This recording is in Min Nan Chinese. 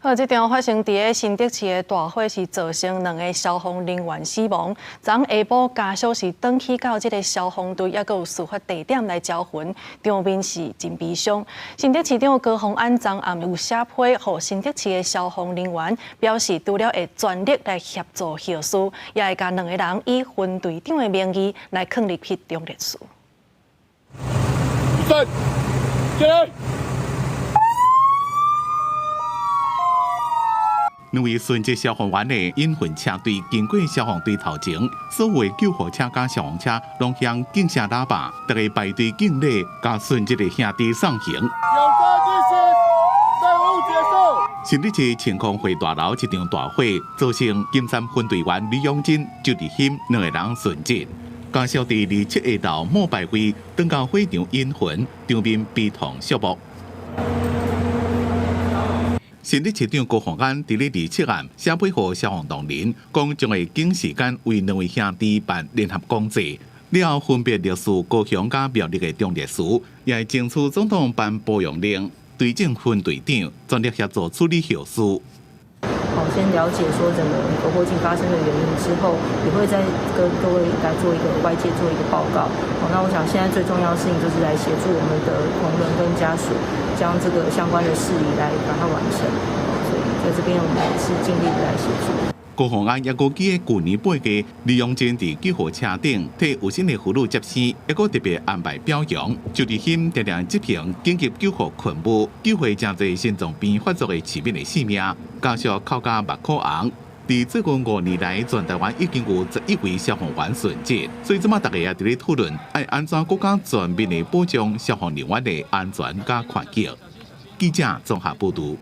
好，這場發生佇咧新竹市的大火是造成兩个消防人員死亡。昨昏下晡家屬是轉去到這个消防隊，抑閣有事發地點來招魂，場面是真悲傷。新竹市長高虹安昨暗有寫批予新竹市的消防人員，表示除了會全力來協助後事，也會共兩个人以分隊長的名義來囥入去忠烈祠。站，起來。兩位殉職消防員的引魂車隊經過消防隊頭前，所有的救護車佮消防車攏響警聲喇叭，大家排隊敬禮，共殉職的兄弟送行。勇戰一心，任務結束。新竹市晴空會大樓一場大火，造成金山分隊員李永珍、周立興兩个人殉職。家屬佇27下晝墓牌位，轉到火場引魂，場面悲痛肅穆。新竹市長高虹安佇咧27暗寫批予消防同仁，講將會緊時間為兩位兄弟辦聯合公祭，了後分別烈士高雄佮苗栗的忠烈祠，也會爭取總統頒褒揚令，推薦分隊長全力協助處理後事。好，先了解說整個一個火警發生的原因之後，也會再跟各位來做一個外界做一個報告。好，那我想現在最重要的事情就是來協助我們的同仁跟家屬，將這個相關的事宜來把它完成。所以在這邊我們也是盡力的來協助。高虹安也閣記得舊年8月，李永珍佇救護車頂替有身的婦女接生，抑閣特別安排表揚。周立興定定執行緊急救護勤務，救回誠濟心臟病發作的市民的性命，家屬哭甲目眶紅。佇最近5年來，全台灣已經有11位消防員殉職，所以這馬大家也佇咧討論，愛按怎閣較全面的保障消防人員的安全佮權益。記者綜合報導。